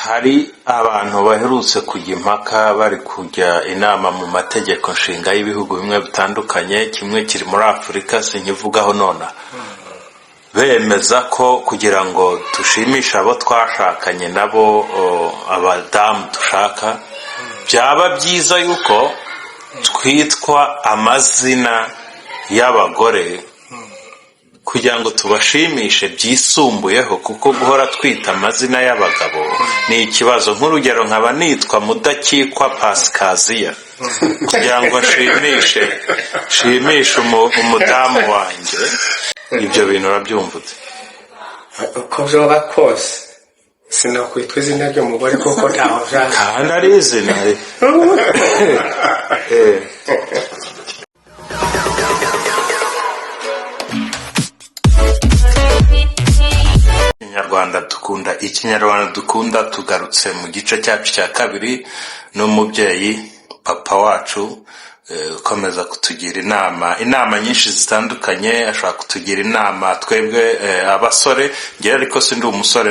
Hari abantu baherutse kujya impaka, bari kujya inama mu mategeko nshinga y'ibihugu bimwe bitandukanye, kimwe kiri muri Afurika sinkivugaho nonaha, bemeza ko kugira ngo dushimishe abo twashakanye nabo, abadamu dushaka, byaba byiza yuko twitwa amazina y'abagore kugira ngo tubashimishe byisumbuyeho, kuko guhora twita amazina y'abagabo ni ikibazo. Nk'urugero, nkaba nitwa Mudakikwa Pasikaziya, kugira ngo nshimishe umudamu wanjye. Ibyo bintu urabyumva ute? Uko byoba kose, sinakwitwa izina ry'umugore kuko ntaho byaza. Kandi ari izina. Ikinyarwanda dukunda, Ikinyarwanda dukunda, tugarutse mu gice cyacu cya kabiri n'umubyeyi papa wacu, ukomeza kutugira inama nyinshi zitandukanye. Ashobora kutugira inama twebwe abasore, ngewe ariko sindi umusore,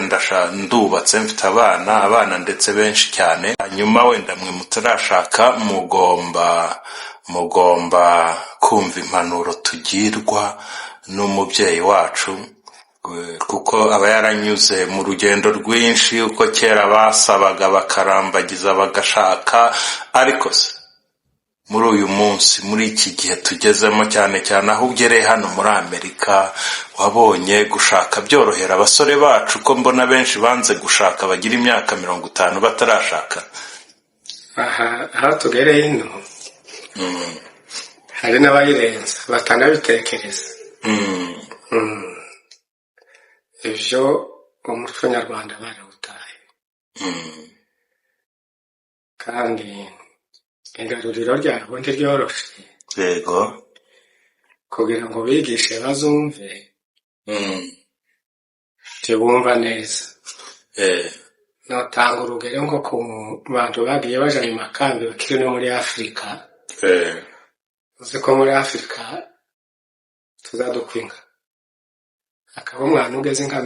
ndubatse, mfite abana ndetse benshi cyane. Hanyuma wenda mwe mutarashaka, mugomba kumva impanuro tugirwa n'umubyeyi wacu, kuko aba yaranyuze mu rugendo rwinshi, uko kera basabaga, bakarambagiza, bagashaka. Ariko se muri uyu munsi, muri iki gihe tugezemo, cyane cyane aho ugereye hano muri Amerika, wabonye gushaka byorohera abasore bacu, ko mbona benshi banze gushaka, bagira imyaka 50 batarashaka? Aha aho tugereye ino, hari n'abayirenza batanabitekereza. Ibyo umuco nyarwanda barawutaye, kandi igaruriro ryabo ntiryoroshe. Kugira ngo bigishe bazumve, ntibumva neza. Notanga urugero nko ku bantu bagiye baja mu makambi bakiri no muri Afurika. Uzi ko muri Afurika tuzadukwa inka, akaba umwana ugeze nka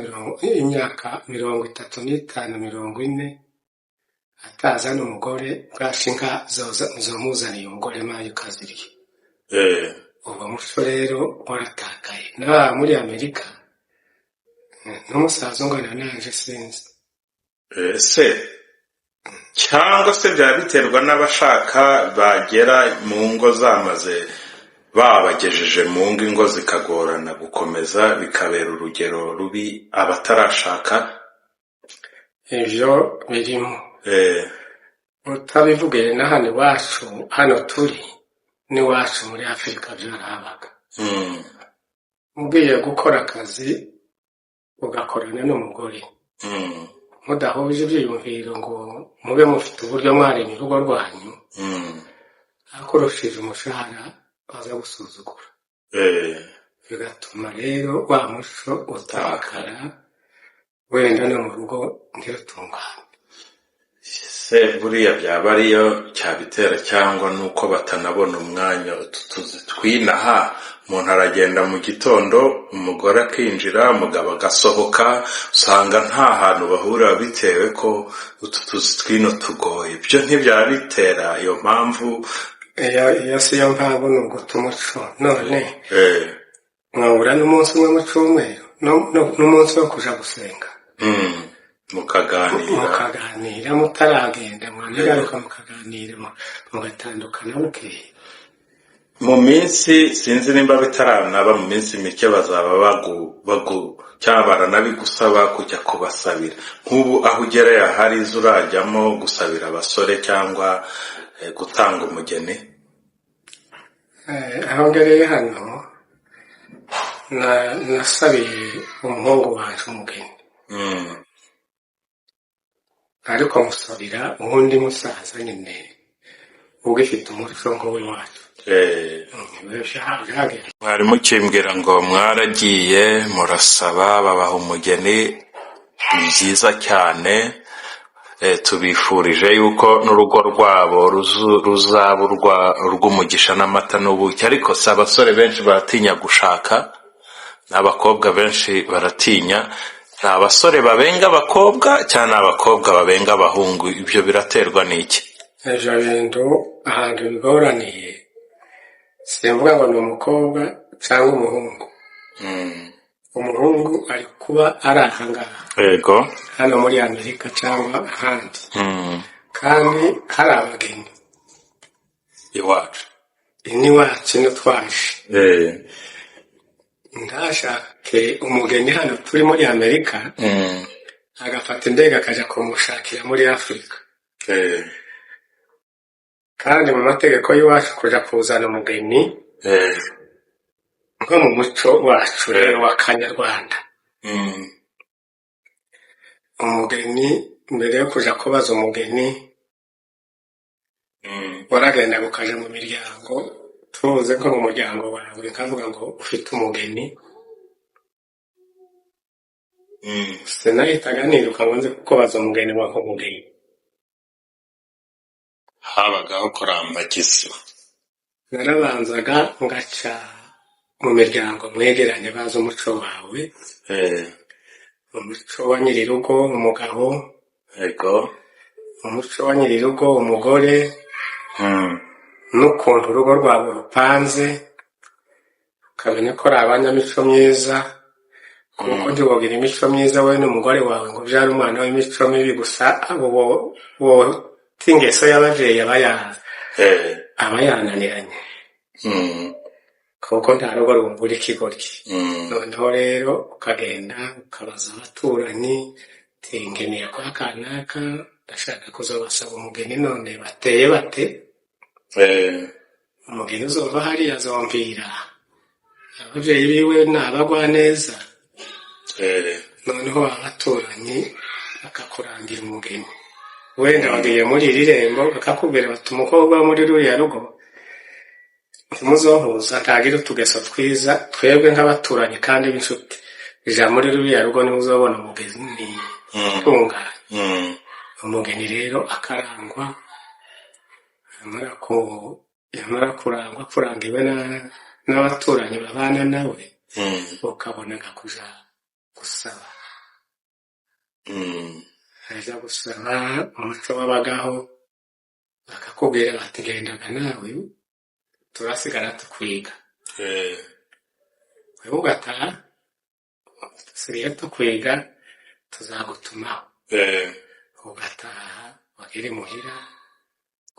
imyaka 35, 40, atazana umugore, bwaca inka zomuzaniye umugore mayo ukazirya. Uwo muco rero waratakaye n'aha muri Amerika, n'umusaza ungana nanje sinzi. Ese cyangwa se byaba biterwa n'abashaka bagera mu ngo zamaze babagejeje mu ngo, ingo zikagorana gukomeza, bikabera urugero rubi abatarashaka? Ivyo birimo. Utabivugiye na hano iwacu, hano turi n'iwacu muri Afurika byarahabaga. Ugiye gukora akazi ugakorana n'umugore, mudahuje ibyiyumviro ngo mube mufite uburyo mwaremye urugo rwanyu, akoresheje umushahara aza gusuzugura, bigatuma rero wa muco utakara, wenda no mu rugo ntirutungane. Se buriya byaba ariyo cyabitera, cyangwa nuko batanabona umwanya? Utu tuzi twinaha, umuntu aragenda mu gitondo, umugore akinjira, umugabo agasohoka, usanga nta hantu bahurira, bitewe ko utu tuzi twino tugoye. Ibyo ntibyaba bitera iyo mpamvu? Iyo si yo mpamvu, ni uguta umuco. None mwahura n'umunsi umwe mu cyumweru, n'umunsi wo kuja gusenga, mukaganira, mukaganira mutaragenda, mwanagaruka mukaganira, mugatandukana bukeye. Mu minsi, sinzi nimba bitaranaba, mu minsi mike bazaba bagu cyangwa baranabigusaba kujya kubasabira. Nk'ubu aho ugereye ahari izo urajyamo gusabira abasore cyangwa gutanga umugeni? Aho ngereye hano, nasabiye umuhungu wanje umugeni, ariko musabira uwundi musaza nyine ugifite umuco nk'uw'iwacu. Byagenze. Mwari mukimbwira ngo mwaragiye murasaba, babaha umugeni, ni byiza cyane. Tubifurije yuko n'urugo rwabo ruzaba urw'umugisha n'amata n'ubuki. Ariko si abasore benshi baratinya gushaka, n'abakobwa benshi baratinya. Ni abasore babenga abakobwa cyangwa ni abakobwa babenga abahungu? Ibyo biraterwa n'iki? Ivyo bintu ahantu bigoraniye, simvuga ngo ni umukobwa cyangwa umuhungu. Umuhungu ari kuba ari ahangaha, hano muri Amerika cyangwa ahandi, kandi hari abageni iwacu, iniwacu ino twaje, ntashake umugeni hano turi muri Amerika, agafata indege akaja kumushakira muri Afurika. Kandi mu mategeko y'iwacu, kuja kuzana umugeni, nko mu muco wacu rero w'Akanyarwanda, umugeni, mbere yo kuja kubaza umugeni, waragenda ukaja mu miryango. Tuze ko mu muryango wawe, nkavuga ngo ufite umugeni, sinahitaga niruka ngo nze kukubaza umugeni wa umugeni. Habagaho kurambagiza. Narabanzaga ngaca mu miryango mwegeranye, bazi umuco wawe, umuco wa nyirirugo umugabo, umuco wa nyirirugo umugore, n'ukuntu urugo rwabo rupanze, ukamenya ko ari abanyamico myiza, kuko ntiwogira imico myiza wowe n'umugore wawe ngo ubyare umwana w'imico mibi gusa. Abo bo ingeso y'ababyeyi aba aba yananiranye, kuko nta rugo rwungura ikigoryi. Noneho rero ukagenda ukabaza abaturanyi uti: "Nkeneye kwa kanaka, ndashaka kuzobasaba umugeni, none bateye bate? Umugeni uzova hariya azomvira, ababyeyi biwe ni abagwaneza?" Noneho abaturanyi bakakurangira umugeni. Wenda wagiye muri iri rembo, bakakubwira bati: "Umukobwa wo muri ruriya rugo ntimuzohuza, ntagira utugeso twiza. Twebwe nk'abaturanyi kandi b'inshuti, ija muri ruriya rugo niho uzobona umugeni utunganye." Umugeni rero akarangwa, yamara kurangwa, kurangiwe n'abaturanyi babana nawe, ukabonaga kuja gusaba. Aja gusaba, umuco wabagaho, bakakubwira bati: "Gendaga nawe, turasigara tukwiga." Wewe ugataha, dusigaye tukwiga, tuzagutumaho. Ugataha, wagera imuhira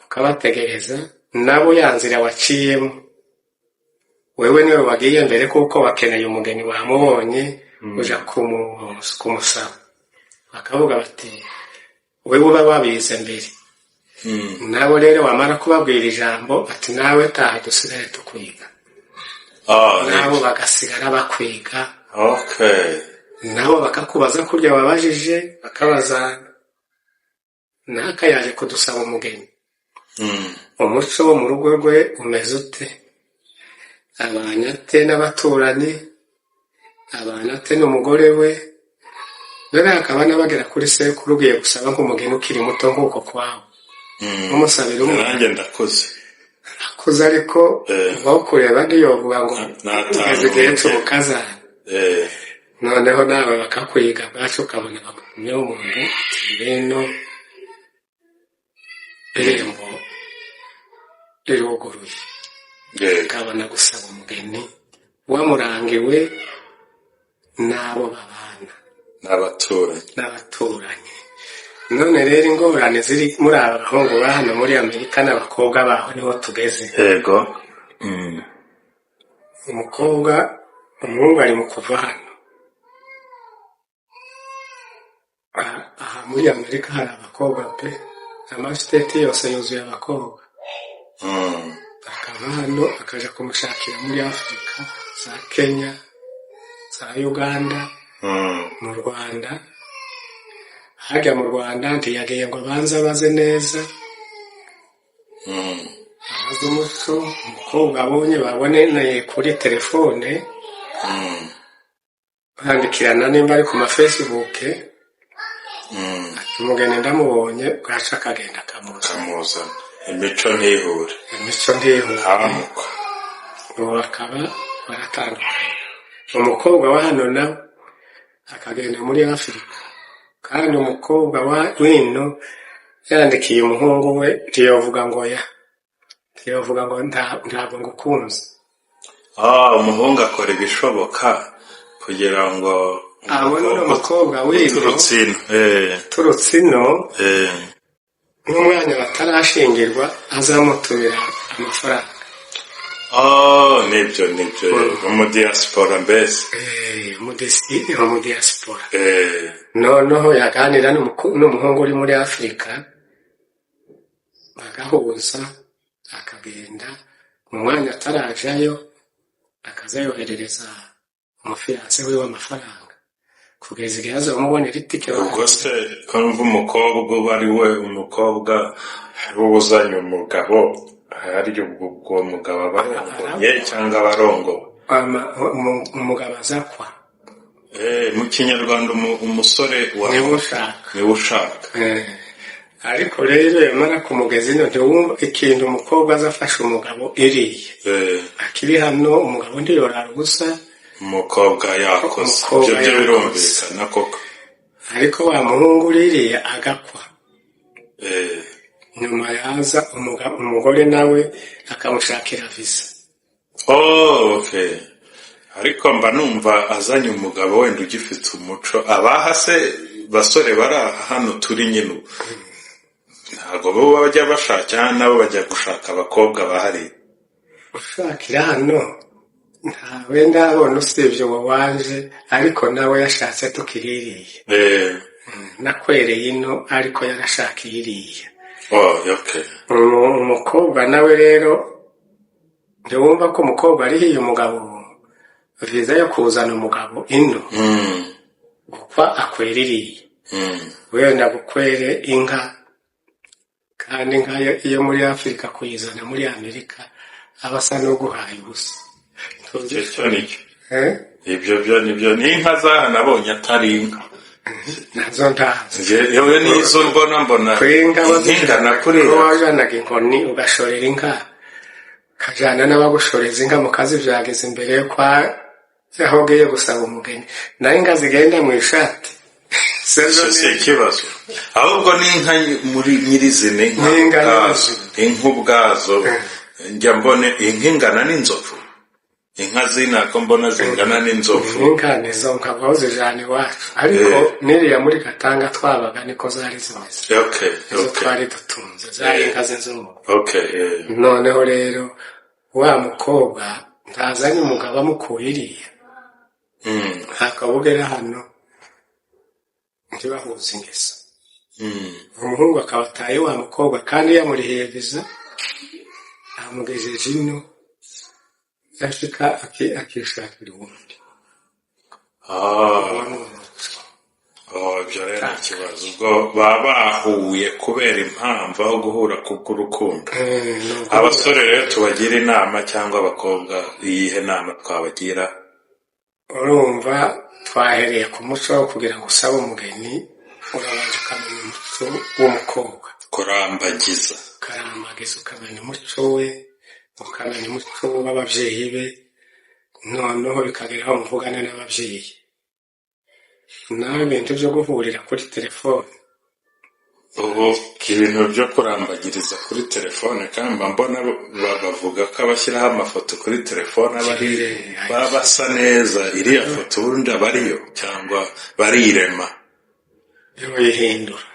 ukabategereza nabo ya nzira waciyemo. Wewe niwe wagiye mbere kuko wakeneye umugeni, wamubonye, uja kumusaba, bakavuga bati: "Wewe uba wabize mbere." Nabo rero wamara kubabwira ijambo, bati: "Nawe taha, dusigare tukwiga." Nabo bagasigara bakwiga. Nabo bakakubaza kurya wabajije, bakabaza naka yaje kudusaba umugeni, umuco wo mu rugo rwe umeze ute, abanye ate n'abaturanyi, abana ate n'umugore we? Mbere hakaba n'abagera kuri sekuru, ugiye gusaba nk'umugeni ukiri muto nk'uko kwawe, umusabira umwana. Nanjye ndakuze. Akuze, ariko aho kureba ntiyovuga ngo Natanga ugeze igihe umugeni. cy'ubukazana. Noneho nawe bakakwiga bwacu, ukabona bakumyeho umuntu ati: "Ngwino, irembo riruguruye." Ukabona gusaba umugeni wamurangiwe n'abo babana n'abaturanyi. N'abaturanyi. None rero ingorane ziri muri aba bahungu ba hano muri Amerika n'abakobwa baho, niho tugeze. Yego. Umukobwa, umuhungu ari mu kuva hano. Aha muri Amerika hari abakobwa pe, amasiteti yose yuzuye abakobwa. Akava hano akaja kumushakira muri Afurika, za Kenya, za Uganda, mu Rwanda. Harya mu Rwanda ntiyagiye ngo abanze abaze neza, abaze umuco umukobwa abonye, baboneye kuri telefone, bandikirana nimba ari ku ma Facebook. Umugeni ndamubonye, bwaca akagenda akamuzana. Akamuzana, imico ntihure. Imico ntihure. Hamuka. Ubu bakaba baratandukanye. Umukobwa wa hano nawe Akagenda muri Afurika, kandi umukobwa wa wino yandikiye umuhungu we, ntiyovuga ngo ya, ntiyovuga ngo ntabwo ngukunze. Ah, umuhungu akora ibishoboka kugira ngo abone uno umukobwa mukobwa wino uturutse ino. Uturutse ino, n'umwanya batarashingirwa azamutumira amafaranga. Oh, nibyo, nibyo, umu diaspora mbese. Mu diaspora. Noneho yaganira n'umuhungu uri muri Afurika, bagahuza, akagenda. Mu mwanya atarajayo, akaza yoherereza umu fiancé wiwe amafaranga kugeza igihe azamubonera itike. Ubwo Bakagenda. Se ko numva umukobwa uba ari we, umukobwa ari we uzanye umugabo, harya ubwo uwo mugabo aba arongoye cyangwa aba arongowe? Umugabo azakwa. Mu Kinyarwanda umusore wa Niwe ushaka. Niwe ushaka. Ariko rero yamara kumugeza ino, ntiwumva ikintu umukobwa aza afasha umugabo iriya akiri hano, umugabo ntiyorara ubusa. Umukobwa yakoze. Umukobwa Ibyo byo yakoze. birumvikana koko. Ariko wa muhungu uriya agakwa. Nyuma yaza umugore nawe akamushakira visa. Oh, okay. Ariko mba numva azanye umugabo wenda ugifite umuco. Abaha se basore bari aha hano turi nyine ubu, ntabwo bo bajya bashaka, cyangwa nabo bajya gushaka abakobwa bahari? Ushakira hano ntawe ndabona usibye uwo wanje, ariko nawe yashatse tukiririye. Nakwereye ino, ariko yarashakiye iriya. Oh, okay. Umukobwa nawe rero, ntiwumva ko umukobwa arihiye umugabo viza yo kuzana umugabo ino, gukwa akwera iriya, wenda gukwere inka, kandi inka iyo muri Afurika kuyizana muri Amerika aba asa n'uguhaye ubusa. Icyo cyo nicyo. Eh? Ibyo byo nibyo, ni inka zaha nabonye atari inka. Nazo ntazo. Yewe, n'izo mbona Kwinga inka ingana kuriya. Ko wajanaga inkoni ugashorera inka, ukajana n'abagushoreza inka, mukazivyagiza imbere yo kwa aho ugiye gusaba umugeni, naho inka zigenda mu ishati. Icyo si ikibazo, ahubwo ni inka muri nyirizina, inka Ni inka ubwazo. nyirizina. Inka ubwazo, njya mbone inka ingana n'inzovu, inka zinako mbona zingana n'inzovu. Inka nizo nkava aho zijana iwacu, ariko n'iriya muri Katanga twabaga niko zari zimeze. Izo twari dutunze zari inka z'inzungu. Noneho rero wa mukobwa ntazanye umugabo amukuye iriya, akabugera hano ntibahuze ingeso, umuhungu akaba ataye wa mukobwa kandi yamurihiye viza, amugejeje ino, yashika akishakira uwundi. Uwo ni umuco. Oh, ibyo rero ni ikibazo. Ubwo baba bahuye kubera impamvu aho guhura kubw'urukundo. Ni ukuvuga Abasore rero tubagira inama, cyangwa abakobwa, iyihe nama twabagira? Urumva twahereye ku muco wo kugira ngo usabe umugeni, urabanza ukamenya umuco w'umukobwa. Kurambagiza. Ukarambagiza, ukamenya umuco we, ukamenya umuco w'ababyeyi be, noneho bikagera aho muvugana n'ababyeyi. Nawe ibintu byo guhurira kuri telefone, Ubu ibintu byo kurambagiriza kuri telefone, kandi mba mbona bavuga ko abashyiraho amafoto kuri telefone aba ari baba basa neza. Iriya foto ubundi aba ariyo cyangwa barirema? Yoyihindura.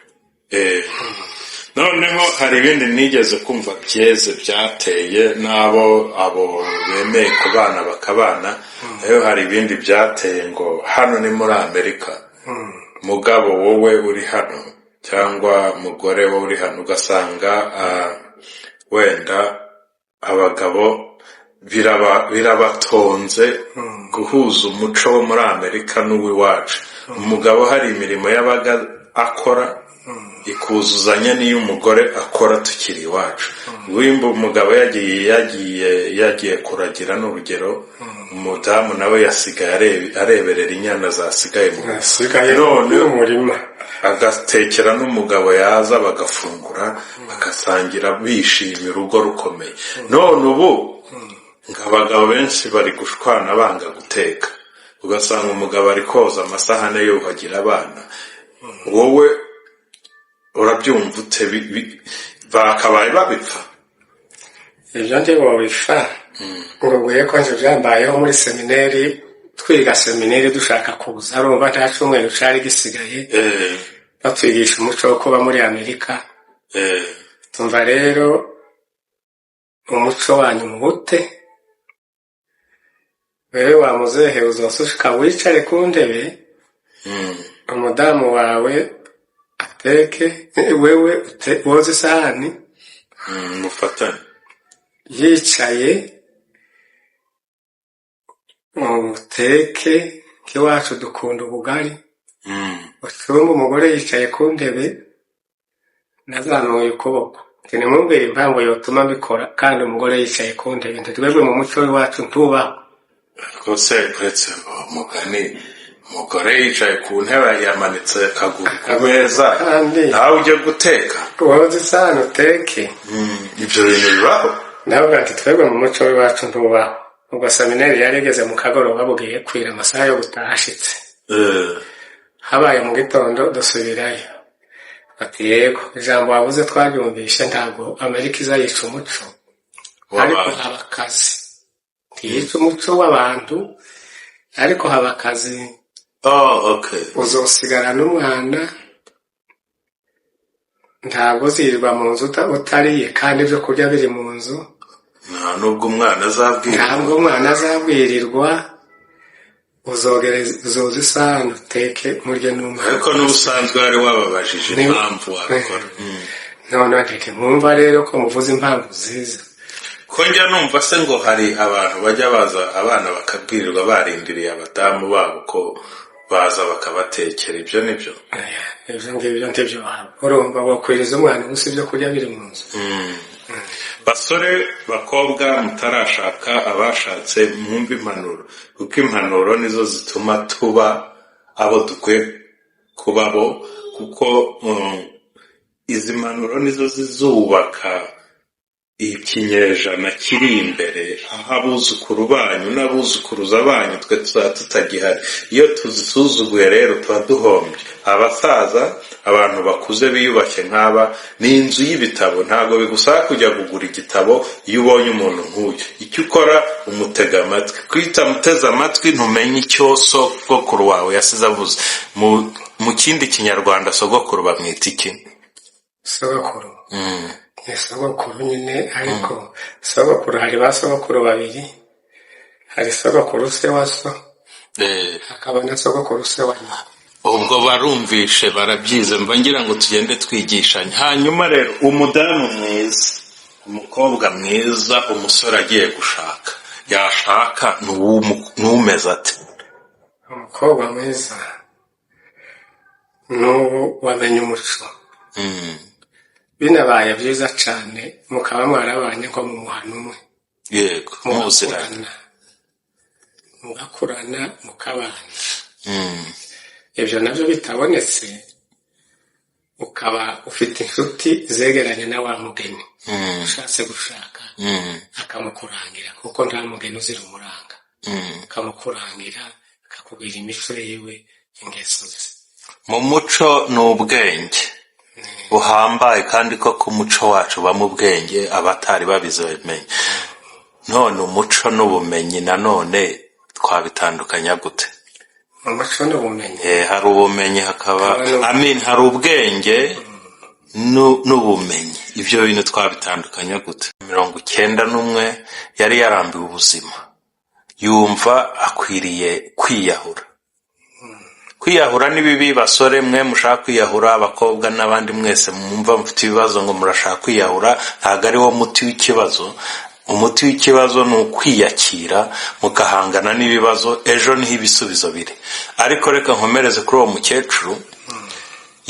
Noneho hari ibindi nigeze kumva byeze byateye n'abo abo bemeye kubana bakabana. Rero hari ibindi byateye ngo hano ni muri Amerika, mugabo wowe uri hano cyangwa mugore wowe uri hano, ugasanga wenda abagabo birabatonze guhuza umuco wo muri Amerika n'uw'iwacu. Umugabo hari imirimo yabaga akora ikuzuzanya n'iyo umugore akora tukiri iwacu. Wimba umugabo yagiye kuragira, n'urugero, umudamu nawe yasigaye areberera inyana zasigaye mu rugo. Hasigaye None n'umurima. agatekera n'umugabo, yaza bagafungura, bagasangira bishimye, urugo rukomeye. None ubu ngo abagabo benshi bari gushwana banga guteka. Ugasanga umugabo ari koza amasahane, yuhagira abana. Wowe urabyumva ute? Bakabaye babipfa? Ibyo ntibobipfa ngo nguye ko nje byambayeho muri semineri, twiga semineri dushaka kuza, urumva nta cyumweru cari gisigaye, batwigisha umuco wo kuba muri Amerika. Tumva rero umuco wanyu muwute. Wewe wa muzehe, uzosushika wicare ku ntebe, umudamu wawe ateke, wewe woze isahani. Mufatane. Yicaye uteke, nk'iwacu dukunda ubugari. Ucumba umugore yicaye ku ntebe. Nazamuye ukuboko nti: "Nimubwire impamvu yotuma mbikora kandi umugore yicaye ku ntebe." Nti: "Twebwe mu muco w'iwacu ntubaho." Rwose uretse umugani, umugore yicaye ku ntebe, yamanitse akaguru ku meza, kandi nawe ujye guteka. Woza isahani, uteke. Ibyo bintu bibaho. Ndavuga nti: "Twebwe mu muco w'iwacu ntubaho." Ubwo seminari yari igeze mu kagoroba, bugiye kwira, amasaha yo gutaha ashitse. Habaye mu gitondo dusubirayo, bati: "Yego, ijambo wabuze twaryumvishe, ntabwo Amerika iza yica umuco, ariko w'abantu. Haba akazi, ntiyica umuco w'abantu, ariko haba akazi. Oh, okay. Uzosigara n'umwana, ntabwo uzirirwa mu nzu utariye kandi ibyo kurya biri mu nzu. Nta nubwo umwana azabwira. Ntabwo umwana azabwirirwa. Uzogereza, uzoza isahani, uteke, murye n'umwana. Ariko n'ubusanzwe wari wababajije impamvu wabikora. None ntiti mwumva rero ko muvuze impamvu nziza. Ko njya numva se ngo hari abantu bajya baza, abana bakabwirirwa barindiriye abadamu babo ko baza bakabatekera, ibyo nibyo? Aya, ibyo ngibyo ntibyo waba urumva wakwiriza umwana ubusa ibyo kurya biri mu nzu. Basore, bakobwa mutarashaka, abashatse, mwumve impanuro, kuko impanuro nizo zituma tuba abo dukwiye kuba bo, kuko izi mpanuro nizo zizubaka ikinyejana kiri imbere, aho abuzukuru banyu n'abuzukuruza banyu twe tuzaba tutagihari. Iyo tuzisuzuguye rero tuba duhombye. Abasaza, abantu bakuze biyubashye nk'aba, ni inzu y'ibitabo. Ntabwo bigusaba kujya kugura igitabo. Iyo ubonye umuntu nk'uyu, icyo ukora umutega amatwi. Kwita muteze amatwi, ntumenye icyo sogokuru wawe yasize avuze. Mu kindi Kinyarwanda sogokuru bamwita iki? Sogokuru ni sogokuru nyine, ariko sogokuru hari ba sogokuru babiri: hari sogokuru se wa so, hakaba na sogokuru se wa nyina. Ubwo barumvishe, barabyize. Mba ngira ngo tugende twigishanya. Hanyuma rero, umudamu mwiza, umukobwa mwiza umusore agiye gushaka yashaka, ni uwumeze ate? Umukobwa mwiza n'ubu wamenye umuco. Binabaye byiza cyane mukaba mwarabanye nko mu muhano umwe, Yego, muziranye. mugakurana, mugakurana, mukabana. Ibyo nabyo bitabonetse, ukaba ufite inshuti zegeranye na wa mugeni ushatse gushaka, akamukurangira, kuko nta mugeni uzira umuranga. Akamukurangira, akakubwira imico yiwe, ingeso ze. Mu muco ni ubwenge buhambaye, kandi ko ku muco wacu ubamo ubwenge, abatari babizi babimenye. None umuco n'ubumenyi nanone twabitandukanya gute? Umuco n'ubumenyi? Hari ubumenyi, hakaba Hakaba I mean, hari ubwenge n'ubumenyi. Ibyo bintu twabitandukanya gute? 91 yari yarambiwe ubuzima, yumva akwiriye kwiyahura. Kwiyahura ni bibi. Basore mwe mushaka kwiyahura, abakobwa n'abandi mwese mwumva mufite ibibazo ngo murashaka kwiyahura, ntabwo ari wo muti w'ikibazo. Umuti w'ikibazo ni ukwiyakira, mugahangana n'ibibazo, ejo niho ibisubizo biri. Ariko reka nkomereze kuri uwo mukecuru.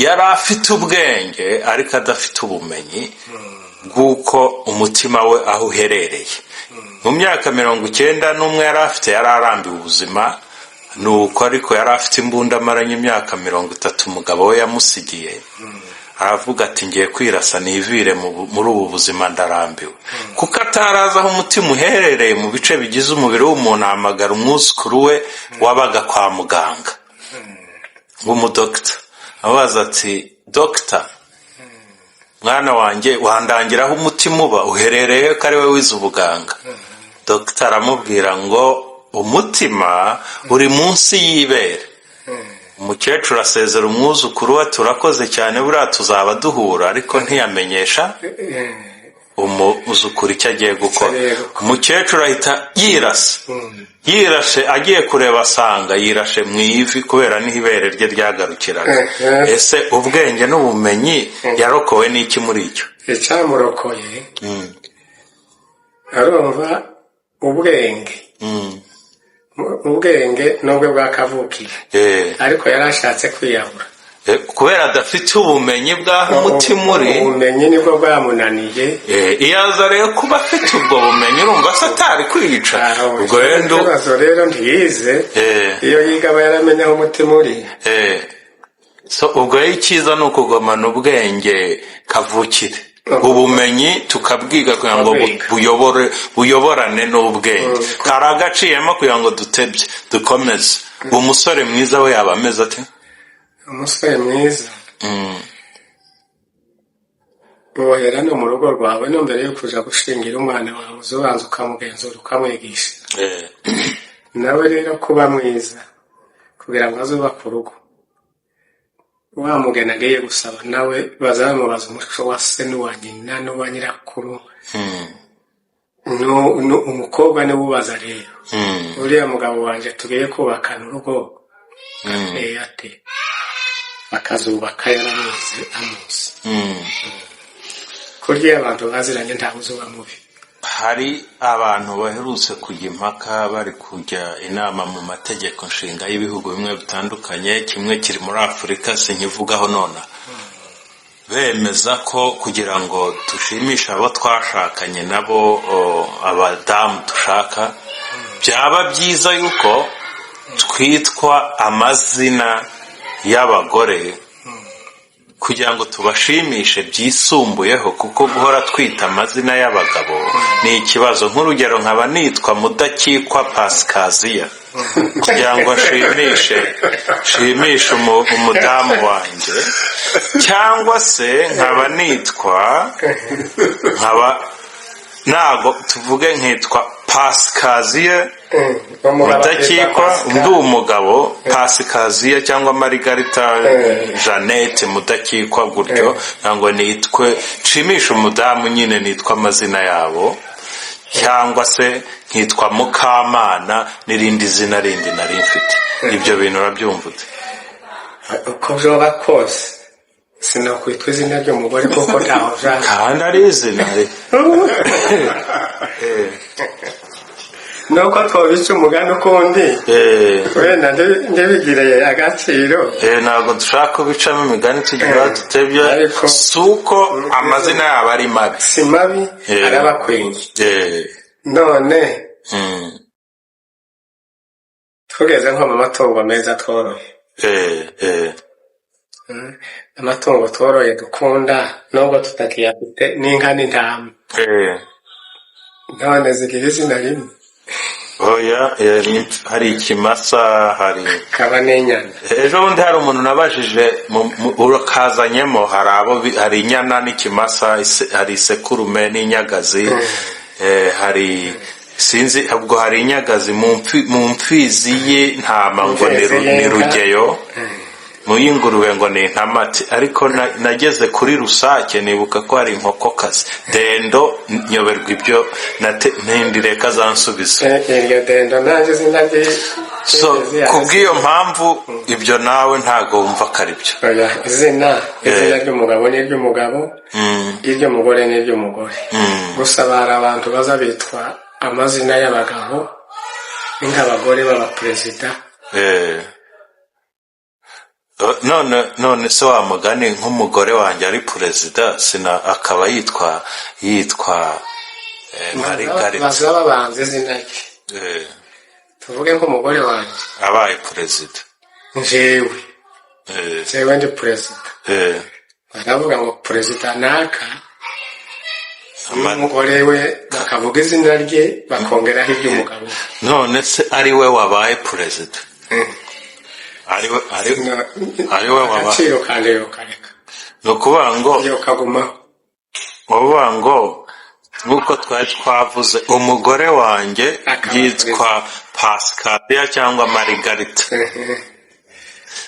Yari afite ubwenge ariko adafite ubumenyi bw'uko umutima we aho uherereye. Mu myaka 91 yari afite, yari arambiwe ubuzima. Nuko ariko yari afite imbunda amaranye imyaka 30 umugabo we yamusigiye. Aravuga ati: "Ngiye kwirasa nivire muri ubu buzima, ndarambiwe." Kuko atarazi aho umutima uherereye mu bice bigize umubiri w'umuntu, ahamagara umwuzukuru we wabaga kwa muganga w'umudogita, abaza ati: "Dogita, mwana wanjye, wandangira aho umutima uba uherereye, ko ari we wize ubuganga?" Dogita aramubwira ngo: "Umutima uri munsi y'ibere." Umukecuru asezera umwuzukuru we: "Turakoze cyane, buriya tuzaba duhura." Ariko ntiyamenyesha umuzukuru icyo agiye gukora. Agiye gukora. Umukecuru ahita yirasa. Yirashe, agiye kureba asanga yirashe mu ivi, kubera niho ibere rye ryagarukiraga. Ese ubwenge n'ubumenyi yarokowe n'iki muri icyo? Icyamurokoye, arumva ubwenge, ubwenge nubwo bwakavukiye, ariko yari ashatse kwiyahura. Kubera adafite ubumenyi bw'aho umutima uri. Ubumenyi nibwo bwamunaniye. Iyo aza rero kuba afite ubwo bumenyi, urumva se atari kwica? Ubwo rero Ikibazo rero ntiyize. Iyo yiga aba yaramenya aho umutima uri. So ubwo rero icyiza ni ukugumana ubwenge kavukire, ubumenyi tukabwiga kugira ngo Tukabwiga. buyobore, buyoborane n'ubwenge. Kari agaciyemo kugira ngo dutebye dukomeze. Umusore mwiza we yaba ameze ate? Umusore mwiza wohera no mu rugo rwawe, no mbere yo kuja gushingira umwana wawe uza ubanza ukamugenzura, ukamwigisha. Nawe rero kuba mwiza kugira ngo azubake urugo, wa mugeni agiye gusaba nawe baza bamubaza umuco wa se n'uwa nyina n'uwa nyirakuru. Umukobwa niwe ubaza rero: "Uriya mugabo wanjye tugiye kubakana urugo ateye ate?" Akazubaka yaramuzi, amuzi. Kurya iyo abantu baziranye ntawe uzuba mubi. Hari abantu baherutse kujya impaka, bari kujya inama mu mategeko nshinga y'ibihugu bimwe bitandukanye, kimwe kiri muri Afurika sinkivugaho nona, bemeza ko kugira ngo dushimishe abo twashakanye nabo, abadamu dushaka, byaba byiza yuko twitwa amazina y'abagore kugira ngo tubashimishe byisumbuyeho, kuko guhora twita amazina y'abagabo ni ikibazo. Nk'urugero, nkaba nitwa Mudakikwa Pasikaziya, kugira ngo nshimishe umudamu wanjye, cyangwa se nkaba nitwa, nkaba ntago tuvuge, nkitwa Pasikaziya Mudakikwa, ndi umugabo, Pasikaziya cyangwa Marigarita Jeannette Mudakikwa gutyo, ntabwo nitwe nshimisha umudamu nyine nitwa amazina yabo, cyangwa se nkitwa Mukamana n'irindi zina rindi nari mfite. Ibyo bintu urabyumva ute? Uko byoba kose sinakwitwa izina ry'umugore kuko ntaho vyaba. Kandi ari izina. Nuko twobica umugani ukundi, wenda ntibigire agaciro. Ntabwo dushaka kubicamo imigani tugira tutebye. Ariko si uko amazina yabo ari mabi. Si mabi, arabakwiye. None tugeze nko mu matungo meza tworoye, amatungo tworoye dukunda nubwo tutakiyafite n'inka n'intama, none zigira izina rimwe? Oya, hari ikimasa, hari kaba n'inyana. Ejo bundi hari umuntu nabajije urakazanyemo, hari abo hari inyana n'ikimasa, hari isekurume n'inyagazi, hari sinzi ubwo hari inyagazi mu mfizi y'intama ngo ni Imfizi ni y'inka. Rugeyo, mu y'ingurube ngo ni intamati, ariko nageze kuri rusake nibuka ko hari inkokokazi dendo, nyoberwa ibyo ntindireka zansubiza. Iryo dendo nanjye izina So kubw'iyo mpamvu ibyo nawe ntago wumva ko ari byo? Oya, izina ry'umugabo ni iry'umugabo, iry'umugore ni iry'umugore. Gusa bari abantu baza bitwa amazina y'abagabo, ni nk'abagore b'abaperezida. None se wa mugani nk'umugore wanjye ari perezida, sina akaba yitwa Margarita? Baza babanza izina rye. Tuvuge nk'umugore wanjye abaye perezida, njewe, jewe ndi perezida. Baravuga ngo perezida naka n'umugore we, bakavuga izina rye, bakongeraho iby'umugabo we. None se ari we wabaye perezida, ari we wabaye Agaciro kanje yokareka. Ni ukuvuga ngo Yokagumaho. Uvuga ngo nk'uko twari twavuze, umugore wanjye Akaba yitwa Pascalia cyangwa Marigarita,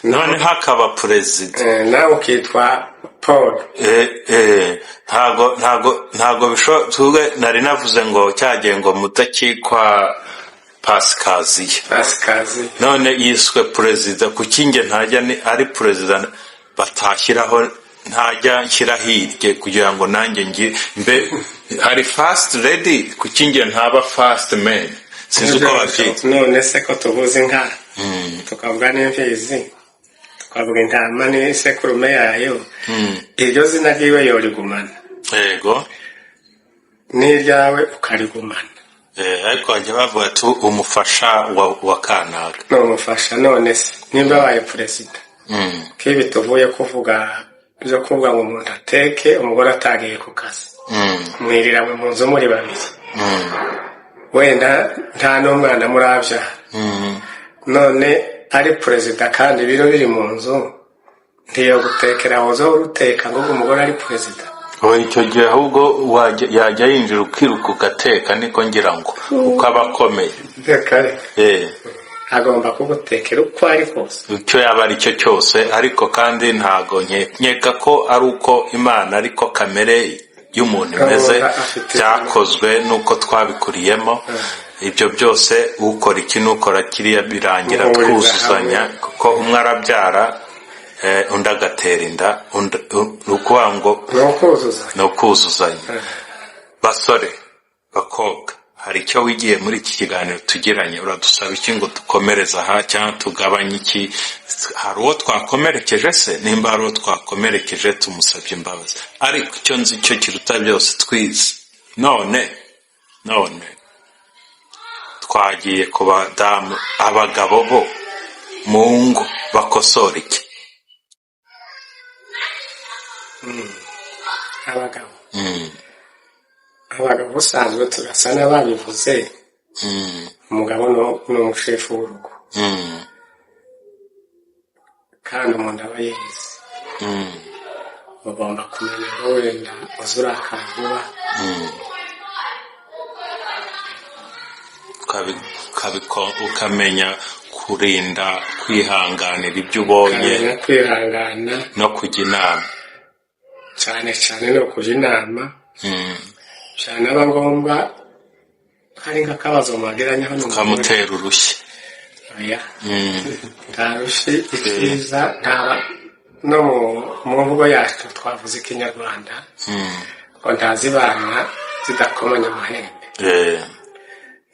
noneho akaba perezida. Nawe ukitwa Paul. Ntago bishoboka. Tuvuge nari navuze ngo cyagiye ngo mudakikwa Pasikaziya. Pasikazi. None yiswe perezida, kuki njye ntajya ni ari perezida batashyiraho, ntajya nshyira hirye kugira ngo nanjye ngi mbe hari first lady? Kuki njye ntaba first man? Sinzi uko babyita. None se ko tuvuze inka, tukavuga n'imfizi, tukavuga intama n'isekurume yayo, iryo zina ryiwe yorigumana, Yego. n'iryawe ukarigumana. Ariko bajya bavuga ati umufasha wa kanaka. Ni umufasha. None se nimba abaye perezida, k'ibi tuvuye kuvuga byo kuvuga ngo umuntu ateke umugore atagiye ku kazi, mwiriranwe mu nzu muri babiri, wenda nta n'umwana murabyara, none ari perezida kandi ibiro biri mu nzu, ntiyo gutekera woza uruteka ngo umugore ari perezida? Oya, icyo gihe ahubwo yajya yinjira ukiruka ugateka, niko ngira ngo uko aba akomeye. Reka reka. Agomba kugutekera uko ari kose. Icyo yaba ari cyo cyose. Ariko kandi ntago nkeka ko ari uko Imana, ariko kamere y'umuntu imeze. Gahunda afite. Byakozwe n'uko twabikuriyemo ibyo byose, ukora iki n'ukora kiriya, birangira Muhuriza twuzuzanya hamwe. Kuko umwe arabyara, undi agatera inda, ni ukuvuga ngo Ni ukuzuza. Ni ukuzuzanya. Basore, bakobwa, hari icyo wigiye muri iki kiganiro tugiranye? Uradusaba iki ngo dukomereze aha cyangwa tugabanye iki? Hari uwo twakomerekeje se? Nimba hari uwo twakomerekeje, tumusabye imbabazi. Ariko icyo nzi cyo kiruta byose twize none twagiye ku badamu, abagabo bo mu ngo bakosora iki? Abagabo, abagabo ubusanzwe turasa n'ababivuze. Umugabo ni umushefu w'urugo, kandi umuntu aba yize, ugomba kumenya ngo wenda uza urakara vuba. Ukamenya kurinda kwihanganira ibyo ubonye. Ukamenya kwihangana. No kujya inama. Cyane cyane no kujya inama, byanaba ngombwa hari nk'akabazo mwagiranye hano Ukamutera urushyi. Oya, nta rushi. Icyiza ntaba no mu mvugo yacu twavuze ikinyarwanda ngo ntazibana zidakomanya amahembe.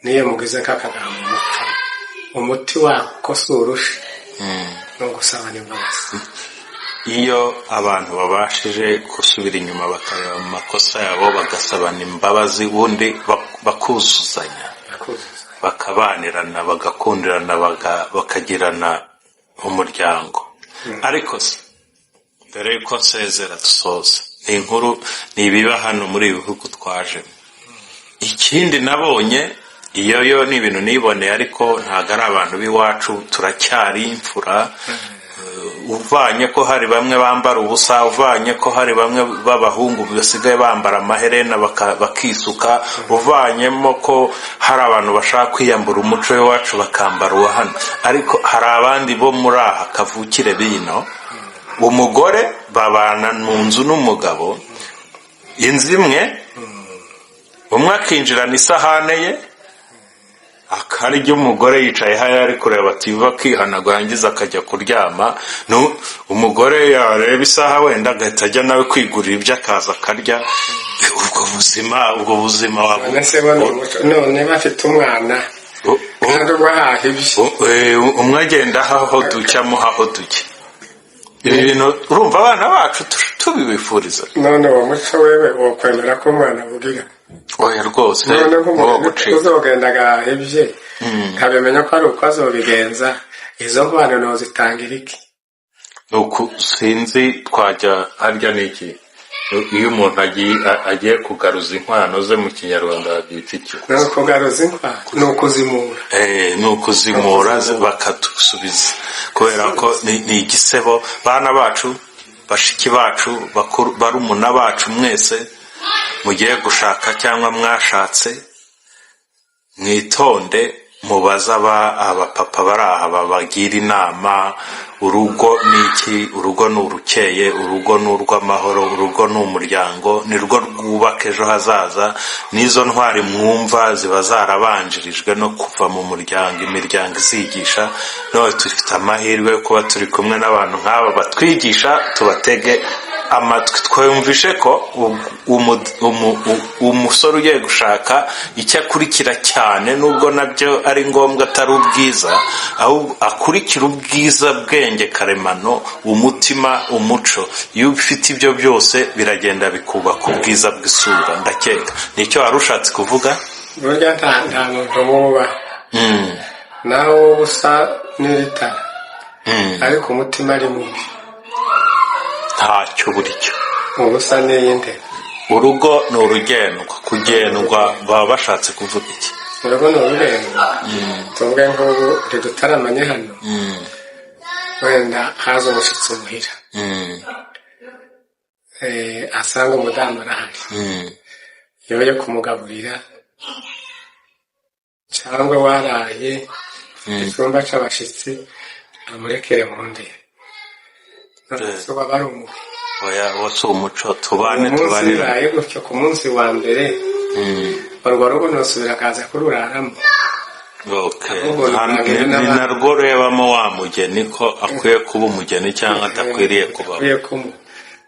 Niyo mugize nk'akagambo mupfa, umuti wako si urushi, ni ugusabana imbabazi. Iyo abantu babashije gusubira inyuma, bakareba mu makosa yabo, bagasabana imbabazi, ubundi bakuzuzanya, Bakuzuza. bakabanirana, bagakundirana, bakagirana umuryango. Ariko se mbere yuko nsezera, dusoza, ni inkuru, ni ibiba hano muri ibi bihugu twajemo. Ikindi nabonye, iyo yo ni ibintu niboneye, ariko ntabwo ari abantu b'iwacu, turacyari imfura. Uvanye ko hari bamwe bambara ubusa, uvanye ko hari bamwe b'abahungu basigaye bambara amaherena, bakisuka, uvanyemo ko hari abantu bashaka kwiyambura umuco w'iwacu bakambara uwa hano, ariko hari abandi bo muri aha kavukire bino, umugore babana mu nzu n'umugabo, inzu imwe, umwe akinjirana isahane ye akarya, umugore yicaye hariya ari kureba TV, akihanagura, yarangiza akajya kuryama. Umugore yareba isaha wenda agahita ajya nawe kwigurira ibyo, akaza akarya. Ubwo buzima waba None se bo ni umuco? None bafite umwana kandi ubwo ahaha ibye. Umwe agenda ahaho duke, amuhaho duke. Ibi bintu urumva abana bacu tubibifuriza? None uwo muco wewe wokwemera ko umwana avugira? Oya rwose. None Uwo nk'umuntu gucika. uzogenda agahaha ibye, nkabimenya ko ari uko azobigenza, izo nkwano nozitangira iki? Nuku sinzi twajya harya n'iki, iyo umuntu agiye kugaruza inkwano ze mu Kinyarwanda babyita iki? Ni ukugaruza inkwano, ni ukuzimura. Ni ukuzimura bakadusubiza, kubera ko ni igisebo. Bana bacu, bashiki bacu, bakuru, barumuna bacu, mwese mugiye gushaka cyangwa mwashatse, mwitonde, mubaze abapapa bari aha babagira inama. Urugo ni iki? Urugo ni urukeye, urugo ni urw'amahoro, urugo ni umuryango, ni rwo rwubaka ejo hazaza. N'izo ntwari mwumva ziba zarabanjirijwe no kuva mu muryango, imiryango izigisha. None dufite amahirwe yo kuba turi kumwe n'abantu nk'aba batwigisha, tubatege amatwi. Twumvishe ko umusore ugiye gushaka, icyo akurikira cyane, nubwo nabyo ari ngombwa, atari ubwiza, ahubwo akurikira ubwiza, bwenge karemano, umutima, umuco. Iyo ufite ibyo byose, biragenda bikubaka ubwiza bw'isura. Ndakeka nicyo wari ushatse kuvuga. Burya nta muntu muba nawe uba usa n'itara, ariko umutima ari mubi. Ntacyo buryo. Uba usa n'iy'intebe. Urugo ni urugendwa, kugendwa baba bashatse kuvuga iki? Urugo ni ururembo. Tuvuge nk'ubu ntidutaramanye hano, wenda haza umushyitsi muhira, asanga umudamu arahari, yoye kumugaburira, cyangwa waraye icyumba cy'abashyitsi, amurekere mu ndebe. None waba ari umubi? Oya, wo si umuco. Tubane, umunsi tubanire. Bibaye gutyo ku munsi wa mbere, urwo rugo ntusubira akaza kururaramo. Ahubwo rurangira Ni n'abandi. narwo rebamo wa mugeni ko akwiye kuba umugeni cyangwa adakwiriye kuba. Akwiye kumu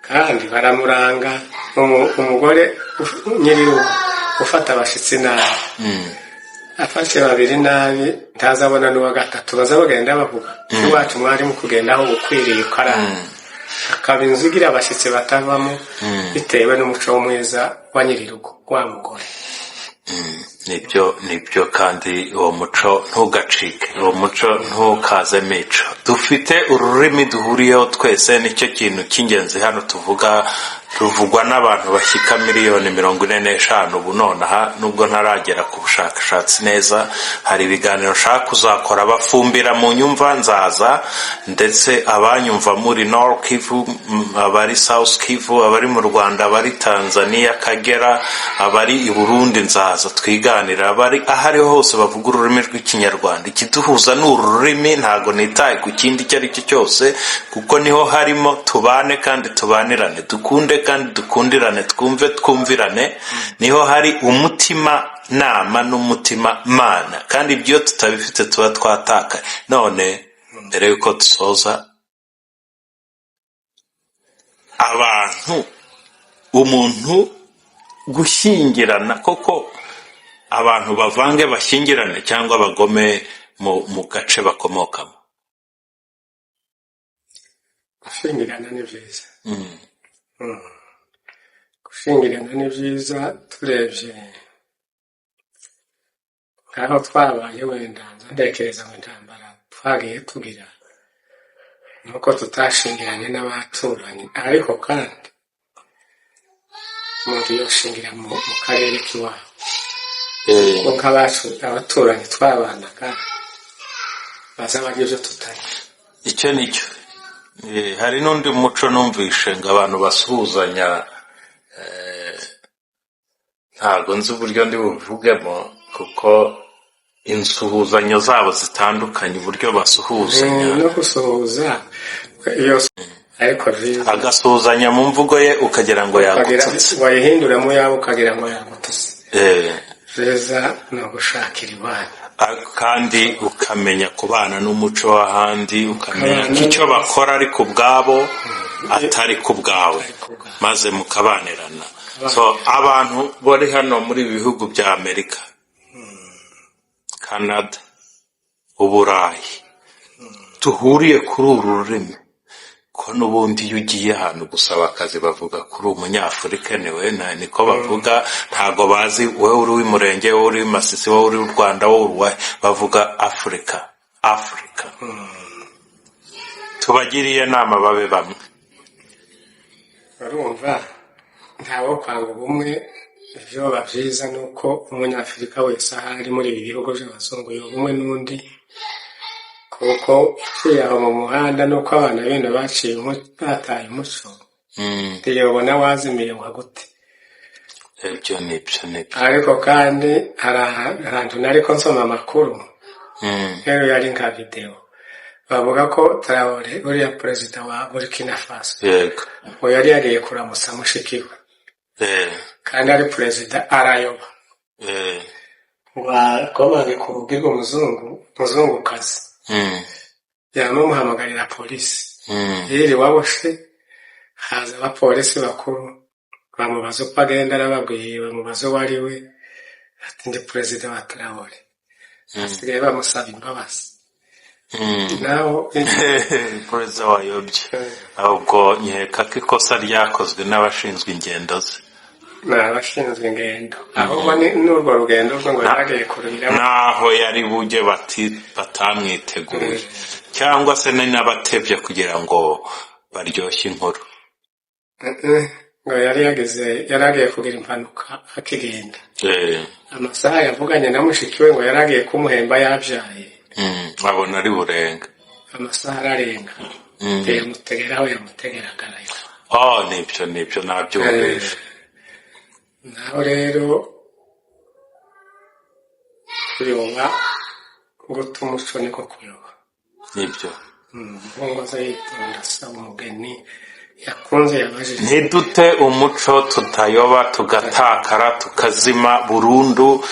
kandi baramuranga. Umugore nyir'urugo ufata abashyitsi nabi, afashe babiri nabi, ntazabona n'uwa gatatu. Baza bagenda bavuga iwacu mwarimu kugenda aho bukwiriye ukarara, hakaba inzu igira abashyitsi batavamo, bitewe n'umuco mwiza wa nyir'urugo, wa mugore. Nibyo, nibyo, kandi uwo muco ntugacike, uwo muco ntukaze mico. Dufite ururimi duhuriyeho twese, nicyo kintu cy'ingenzi hano tuvuga, ruvugwa n'abantu bashyika miliyoni 45 ubu nonaha, nubwo ntaragera ku bushakashatsi neza. Hari ibiganiro nshaka kuzakora, bafumbira mu nyumva nzaza, ndetse abanyumva muri Nord Kivu, abari South Kivu, abari mu Rwanda, abari Tanzania Kagera, abari i Burundi, nzaza twiganira, abari aho ariho hose bavuga ururimi rw'Ikinyarwanda. Ikiduhuza ni ururimi, ntago nitaye ku kindi icyo ari cyo cyose, kuko niho harimo. Tubane kandi tubanirane, dukunde kandi dukundirane, twumve twumvirane. Niho hari umutima nama n'umutima mana, kandi ibyo tutabifite tuba twatakaye. None mbere y'uko dusoza, abantu, umuntu gushyingirana koko, abantu bavange bashyingirane cyangwa bagome mu gace bakomokamo? Gushyingirana ni byiza. Gushyingirana ni byiza. Turebye nk'aho twabaye, wenda nza ntekereza ngo intambara twagiye tugira nuko tutashingiranye n'abaturanyi, ariko kandi umuntu yoshingira mu karere k'iwabo, kuko nk'abacu abaturanyi twabanaga baza barya ibyo tutarya. Icyo ni cyo. Hari n'undi muco numvishe ngo abantu basuhuzanya, ntabwo nzi uburyo ndi buvugemo, kuko insuhuzanyo zabo zitandukanye, uburyo basuhuzanya. No gusuhuza iyo, ariko byiza. Agasuhuzanya mu mvugo ye ukagira ngo ukagira yagututse. Wayihinduramo yawe ukagira ngo yagututse. Byiza ni ugushakira iwanyu. Kandi ukamenya kubana n'umuco w'ahandi, ukamenya ko ukabana icyo bakora ari ku bwabo, atari ku bwawe, ku bwawe, maze mukabanirana. So abantu bari hano muri ibi bihugu bya Amerika, Canada, Uburayi, duhuriye kuri uru rurimi, ko n'ubundi iyo ugiye ahantu gusaba akazi bavuga kuri umunyafurika, niwe niko bavuga. Ntabwo bazi wowe uri uw'Umurenge, wowe uri uw'Imasisi, wowe uri uw'u Rwanda, wowe uri uwahe. Bavuga Afurika, Afurika. Tuba Tubagiriye inama babe bamwe. Urumva, ntawo kwanga ubumwe. Ivyoba vyiza ni uko umunyafurika wese aho ari muri ibi bihugu vy'abazungu yoba umwe n'undi, kuko uciye aho mu muhanda nuko abana bino baciye bataye umuco, ntiyobona wazimiye ngo agute. Ibyo nibyo, nibyo. Ariko kandi hari ahantu nariko nsoma amakuru, rero yari nka video, bavuga ko Traore, uriya perezida wa Burkina Faso, ngo yari yagiye kuramutsa mushiki we, kandi ari perezida, arayoba, ngo akomange ku rugi rw'umuzungu, muzungukazi, yamamuhamagarira polisi. Yiriwe aboshe, haza abapolisi bakuru, bamubaza uko agenda, arababwiye. Bamubaza uwo ari we, ati: "Ndi perezida wa Traore." Basigaye bamusaba imbabazi. Naho Perezida wayobye, ahubwo nkeka ko ikosa ryakozwe n'abashinzwe ingendo ze. Ni abashinzwe ingendo, ahubwo ni n'urwo rugendo rwo ngo yaragiye kurubiramo. Naho yari bujye bati batamwiteguye, cyangwa se ni n'abatebye kugira ngo baryoshye inkuru. Ngo yari yageze, yari agiye kugira impanuka akigenda. Amasaha yavuganye na mushiki we ngo yari agiye kumuhemba yabyaye, abona ari burenga. Amasaha ararenga, yamutegera aho yamutegeraga arayo. Oh, nibyo, nibyo, nabyumvise. Naho rero kuyoba, guta umuco niko kuyoba. Nibyo. Ngo aze yitonda asaba umugeni yakunze, yabajije. Ntidute umuco, tutayoba tugatakara tukazima burundu.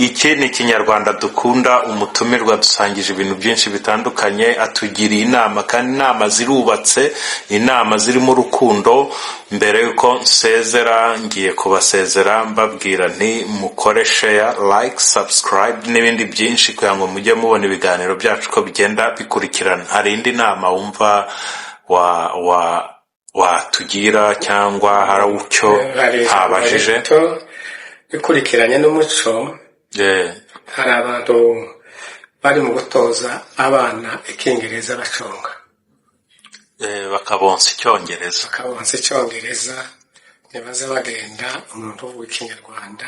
Iki ni Ikinyarwanda dukunda. Umutumirwa dusangije ibintu byinshi bitandukanye, atugiriye inama, kandi inama zirubatse, inama zirimo urukundo. Mbere yuko nsezera, ngiye kubasezera mbabwira nti mukore share, like, subscribe n'ibindi byinshi kugira ngo mujye mubona ibiganiro byacu ko bigenda bikurikirana. Hari indi nama wumva wa wa watugira cyangwa hari icyo Hari ijambo ntabajije? rito bikurikiranye n'umuco. Hari abantu bari mu gutoza abana icyongereza baconga. Bakabonsa icyongereza. Bakabonsa icyongereza, ntibaza bagenda umuntu uvuga ikinyarwanda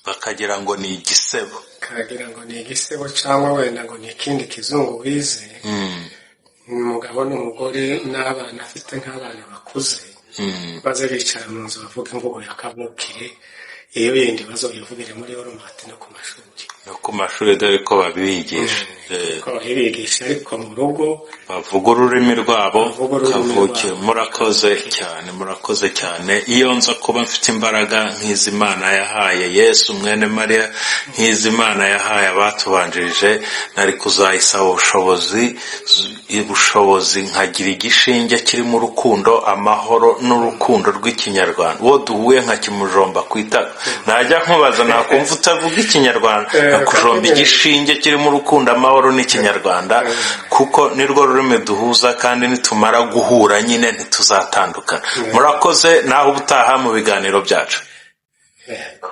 bakagira ngo ni igisebo. Kagira ngo ni igisebo, cyangwa wenda ngo ni ikindi kizungu wize. Umugabo n'umugore n'abana afite, nk'abana bakuze, baze bicara mu nzu bavuga imvugo ya kavukire, iyo yindi bazoyivugire muri Walmart no ku mashuri. No ku mashuri, dore ko babibigisha. Ko babibigisha, ariko mu rugo bavuga ururimi rwabo bavuga ururimi kavukire. rwabo. Murakoze cyane, murakoze cyane. Iyo nza kuba mfite imbaraga nk'izi Imana yahaye Yesu mwene Mariya, nk'izi Imana yahaye abatubanjirije, nari kuzayisaba ubushobozi nkagira igishinge kirimo urukundo, amahoro n'urukundo rw'ikinyarwanda. Uwo duhuye nkakimujomba ku itaka, najya nkubaza, nakumva utavuga ikinyarwanda, nakujomba igishinge kirimo urukundo, amahoro n'ikinyarwanda, kuko nirwo rurimi duhuza, kandi nitumara guhura nyine ntituzatandukana. Murakoze, naho ubutaha mu biganiro byacu. Yego.